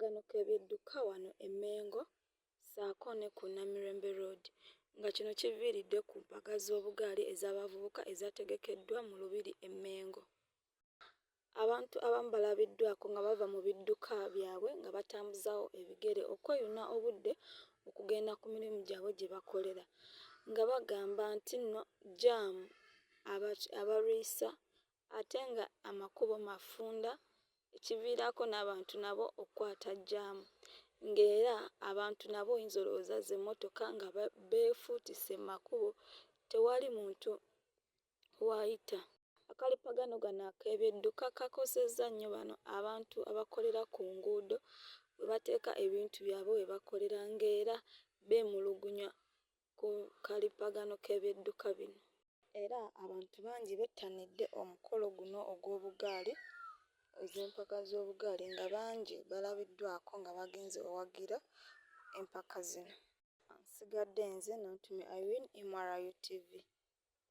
Akalippagano k'ebyedduka wano e Mengo ssaako ne ku Namirembe Road nga kino kiviiridde ku mpaka z'obugaali ez'abavubuka ezaategekeddwa mu Lubiri e Mengo. Abantu abamu balabiddwako nga bava mu bidduka byabwe nga batambuzaawo ebigere okweyuna obudde okugenda ku mirimu gyabwe gye bakolera nga bagamba nti nno jjaamu abalwisa ate nga amakubo mafunda ekiviirako n'abantu nabo okukwata jjaamu ng'era abantu nabo oyinza olowooza z'emmotoka nga beefuutise mu makubo tewali muntu w'ayita. Akalippagano gano ak'ebyedduka kakosezza nnyo bano abantu abakolera ku nguudo we bateeka ebintu byabwe we bakolera ng'era beemulugunya ku kalippagano k'ebyedduka bino. Era abantu bangi bettanidde omukolo guno ogw'obugaali ez'empaka z'obugaali nga bangi balabiddwako nga bagenze owagira empaka zino. Nsigadde nze Nantume Irene, MRU TV.